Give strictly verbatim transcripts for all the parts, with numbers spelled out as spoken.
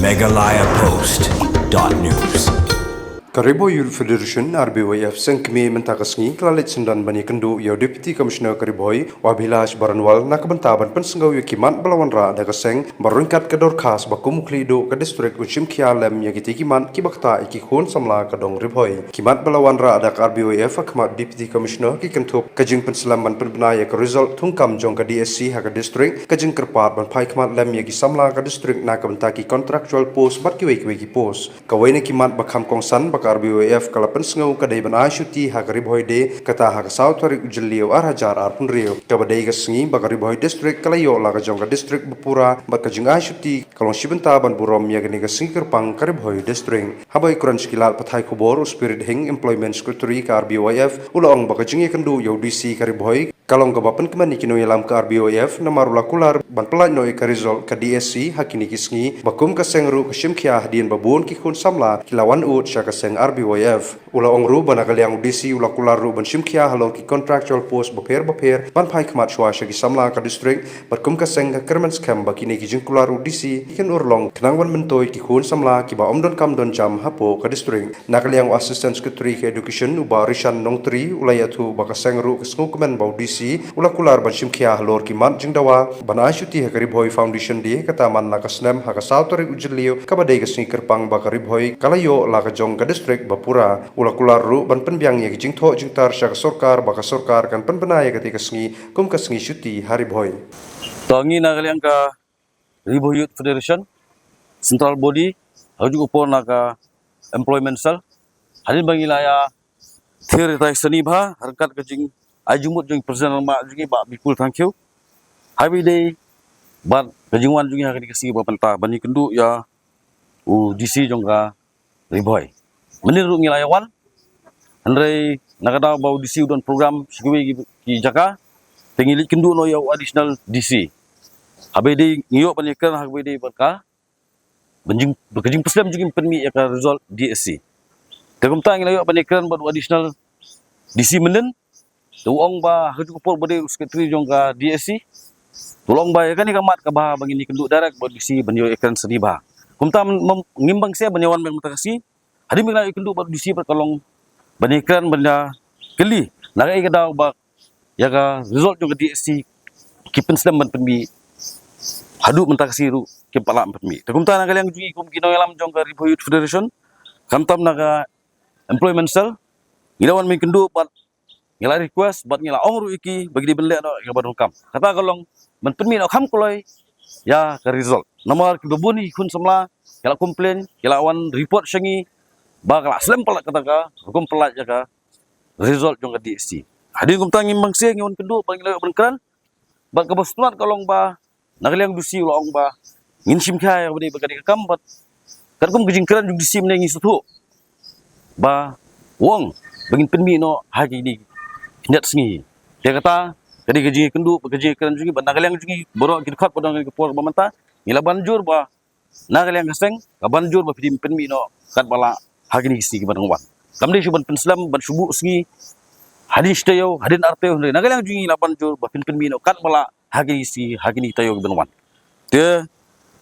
Meghalaya Post dot news. Ka Ri Bhoi Youth Federation, R B Y F, seng kmie mynta ka sngi ka la leit syndon ban ïakynduh ïa u Deputy Commissioner ka Ri Bhoi, u Abhilash Baranwal, na ka bynta ban pynsngew ïa ki mat ba la wanrah da ka seng, ba ryngkat ka dorkhas ba kum u khlieh duh ka district un shim khia lem ïa kitei ki mat kiba ktah ïa ki khun samla ka dong Ri Bhoi. Ki mat ba la wanrah da ka R B Y F ha khmat Deputy Commissioner ki kynthup ka jingpynslem ban pynbna ïa ka result thungkam jong ka D S C ha ka district, ka jingkyrpad ban phai khmat lem ïa ki samla ka district na ka bynta ki contractual post bad kiwei kiwei ki post. Kawei na ki mat ba kham kongsan ba ka R B Y F ka la pynsngew ka dei ban ai shuti ha ka Ri Bhoi Day, kata ha ka saw tarik u Jylliew ar hajar arphew hynriew, kaba dei ka sngi ba ka Ri Bhoi District ka la ïoh la ka jong ka district ba pura, bad ka jingai shuti ka long shi bynta ban burom ïa kane ka sngi kyrpang ka Ri Bhoi District. Haba ïakren sha ki lad pathai khubor, u Spirit Hing, Employment Secretary ka R B Y F, u la ong ba ka jingïakynduh ïa u D C ka Ri Bhoi ka long kaba pynkmen ïa ki nongïalam ka R B Y F, namar u la kular ban pyllait noh ïa ka result ka D S C ha kine ki sngi, ba kum ka seng ruh ka shim khia hadien ba bun ki khun samla ki la wan ud sha ka seng R B Y F. U la ong ruh ba na ka liang u D C u la kular ruh ban shim khia halor ki contractual post bapher bapher ban phai khmat shuwa sha ki samla ka district, bad kum ka seng ka kyrmen skhem ba kine ki jingkular u D C ki kan urlong khnang ban myntoi ki khun samla kiba ym donkam donjam hapoh ka district. Na ka liang u Assistant Secretary ka Education, u Bah Rishan Nongtri, u la ïathuh ba ka seng ruh ka sngewkmen ba u D C u la kular ban shim khia halor ki mat jingdawa ban ai shuti ha ka Ri Bhoi Foundation Day, kata man la ka snem ha ka saw tarik u Jylliew, kaba dei ka sngi kyrpang ba ka Ri Bhoi ka la ïoh la ka jong ka district ba pura. U la kular ruh ban pynbiang ïa ki jingthoh jingtar sha ka sorkar ba ka sorkar kan pynbna ïa katei ka sngi kum ka sngi shuti ha Ri Bhoi. To ngi na ka liang ka Ri Bhoi Youth Federation, Central Body, ha kajuh ka por na ka Employment Cell, hadien ba ngi la ïathir ïatai sani bha ryngkat ka jingai jingmut jong i President rangbah jong ngi Bah Bipul Thangkhiew, haba ïadei bad ka jingwan jong ngi ha kane ka sngi ba mynta ban ïakynduh ïa u D C jong ka Ri Bhoi. Mynnin ruh ngi la ïa wan, hynrei na ka daw ba u D C u don program sha kiwei ki, ki jaka, te ngi leit kynduh noh ïa u additional D C. Haba ïadei ngi ïoh ban ïakren ha kaba ïadei bad ka, ban jing, bad ka jingpynslem jong ngi ban pynmih ïa ka result D S C. Te kumta ngi la ïoh ban ïakren bad u additional D C mynnin, te u ong ba ha kajuh ka por ba dei u secretary jong ka D S C, te u ong ba ïa kane ka mat kaba bha ba ngin ïakynduh direct bad u D C ban ïoh ïakren sani bha. Kumta ngim bang seh ban ïa wan mynta ka sngi, hadien ba ngi la ïakynduh bad u D C bad ka long ban ïakren ban ïa kylli na kaei ka daw ba ïa ka result jong ka D S C ki pynslem ban pynmih haduh mynta ka sngi ruh kim pat lah ban pynmih. Te kumta na ka liang jong ngi kum ki nongïalam jong ka Ri Bhoi Youth Federation, khamtam na ka Employment Cell, ngi la wan ban ïakynduh bad ngi la request bad ngi la ong ruh ïa ki ba ki dei ban leh noh ïa kaba donkam. Kata ka long ban pynmih noh kham kloi ïa ka result. Namar kiba bun ki khun samla ki la complain, ki la wan report sha ngi ba ka la slem palat kata ka rukom pyllait ïa ka result jong ka D S C. Hadien kumta ngim bang seh, ngi wan kynduh bad ngi la ïoh ban kren. Bad kaba sngewtynnat ka long ba na ka liang u D C u la ong ba ngin shim khia ïa kaba dei bad kane ka kam bad katkum ka jingkren jong u D C mynne ngi sngewthuh ba u ong ba ngin pynmih noh ha kine ki khyndiat sngi. Te kata ka dei ka jingïakynduh bad ka jingïakren jong ngi bad na ka liang jong ngi baroh ki dkhot ba don ha kane ka por ba mynta ngi la ban jur ba na ka liang ka seng ka ban jur ba phi dei ban pynmih noh katba lah ha kine ki sngi kiba dang wan. Kam dei shuh ban pynslem ban shu buh sngi hadien shi taïew hadien ar taïew, hynrei na ka liang jong ngi la ban jur ba phin pynmih noh katba lah ha kine ki sngi ha kine ki taïew kiba dang wan. Te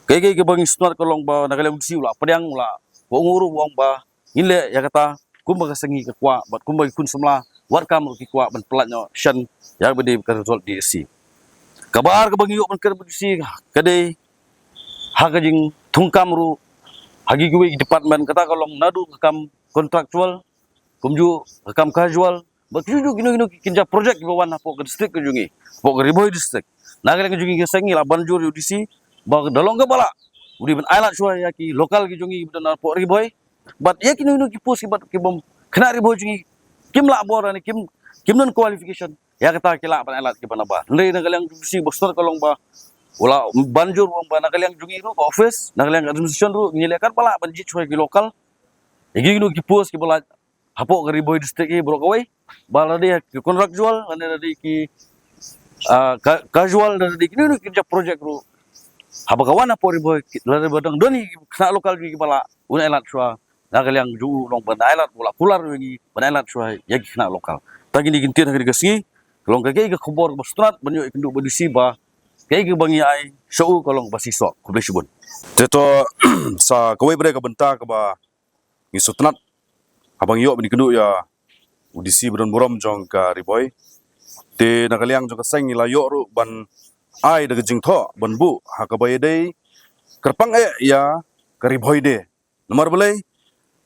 kaei kaei kaba ngi sngewtynnat ka long ba na ka liang u D C u la pdiang, u la, u ong ruh, u ong ba ngin leh ïa kata kumba ka seng ngi ka kwah bad kumba ki khun samla wat kam ruh ki kwah ban pyllait noh shen ïa kaba dei ka result D S C. Kaba ar kaba ngi ïoh ban kren bad u D C ka dei ha ka jingthungkam ruh ha ki kiwei ki department, kata ka long naduh ka kam contractual, kumjuh ka kam casual bad kumjuh kino kino ki kynja project kiba wan hapoh ka district ka jong ngi, hapoh ka Ri Bhoi District. Na ka liang jong ngi ka seng ngi la ban jur ïa u D C ba da long kaba lah u dei ban ailad shuwa ïa ki local ki jong ngi kiba don hapoh Ri Bhoi. Bad ïa kino kino ki post kiba, kibym khynnah Ri Bhoi jong ngi, kim lah bor ne kim, kim don qualification, ïa kata ki lah ban ailad kiba naba. Hynrei na ka liang jong u D C ba sngewtynnat ka long ba u la ban jur, u ong ba na ka liang jong ngi ruh ka office, na ka liang ka administration ruh ngi leh katba lah ban jied shuwa ïa ki local ïa kino kino ki post kiba lah hapoh ka Ri Bhoi District hi baroh kawei, ba lada dei ki contractual lane lada dei ki, ah, ca-, casual, lada dei kino kino ki jait project ruh, haba ka wan hapoh Ri Bhoi, lada ba dang don hi ki khynnah local jong ngi kiba lah, un ailad shuwa. Na ka liang jong u u ong ban ailad, u la kular ïa ngi ban ailad shuwa ïa ki khynnah local. Te kine ki ktien ha kane ka sngi ka long kaei kaei ka khubor kaba sngewtynnat ban ïoh ïakynduh bad u D C ba kaei kaba ngi ai sha u ka long ba shisha. Khublei shibun. Te to, sa kawei pat ka bynta kaba ngi sngewtynnat haba ngi ïoh ban ïakynduh ïa u D C ba don burom jong ka Ri Bhoi. Te na ka liang jong ka seng ngi la ïoh ruh ban ai da ka jingthoh ban buh ha kaba ïadei kyrpang eh ïa ka Ri Bhoi Day. Namar balei?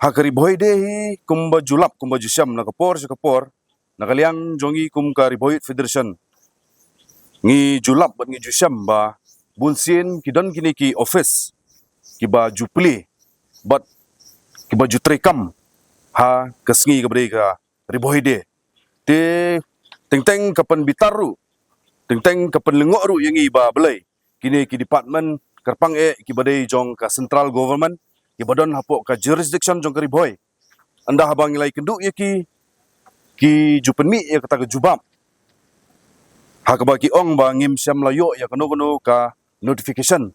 Ha ka Ri Bhoi Day hi kumba ju lap kumba ju shem na ka por sha ka por, na ka liang jong ngi kum ka Ri Bhoi Youth Federation ngi ju lap bad ngi ju shem ba bun sien ki don kine ki office kiba ju plie bad kiba ju treikam ha ka sngi kaba dei ka Ri Bhoi Day. Te teng teng ka pynbitar ruh, teng teng ka pynlyngngoh ruh ïa ngi ba balei kine ki department kyrpang eh kiba dei jong ka central government kiba don hapoh ka jurisdiction jong ka Ri Bhoi. Ynda haba ngi la ïakynduh ïa ki, ki ju pynmih ïa kata ka jubab ha kaba ki ong ba ngim shym la ïoh ïa kano kano ka notification,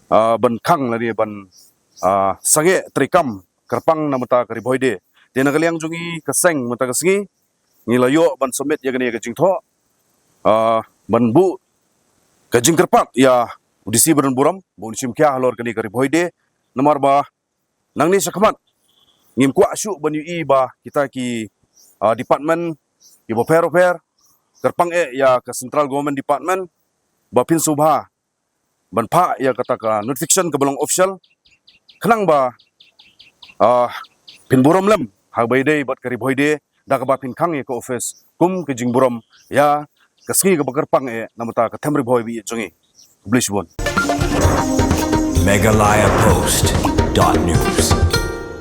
ah, ban khang lane ban, ah, sangeh treikam kyrpang na ka bynta ka Ri Bhoi Day. Te na ka liang jong ngi ka seng mynta ka sngi ngi la ïoh ban submit ïa kane ka jingthoh, ah, ban buh ka jingkyrpad ïa u D C ba don burom ba un shim khia halor kane ka Ri Bhoi Day. Namar ba nangne shakhmat ngim kwah shuh ban ïohi ba kita ki, ah, department kiba pher pher kyrpang eh ïa ka central government department ba phin sngewbha ban phah ïa kata ka notification kaba long official khnang ba, ah, phin burom lem ha kaba ïadei bad ka Ri Bhoi Day da kaba phin khang ïa ka office kum ka jingburom ïa ka sngi kaba kyrpang eh na ka bynta ka them Ri Bhoi ba ïeit jong ngi. Khublei shibun. Meghalaya Post dot news.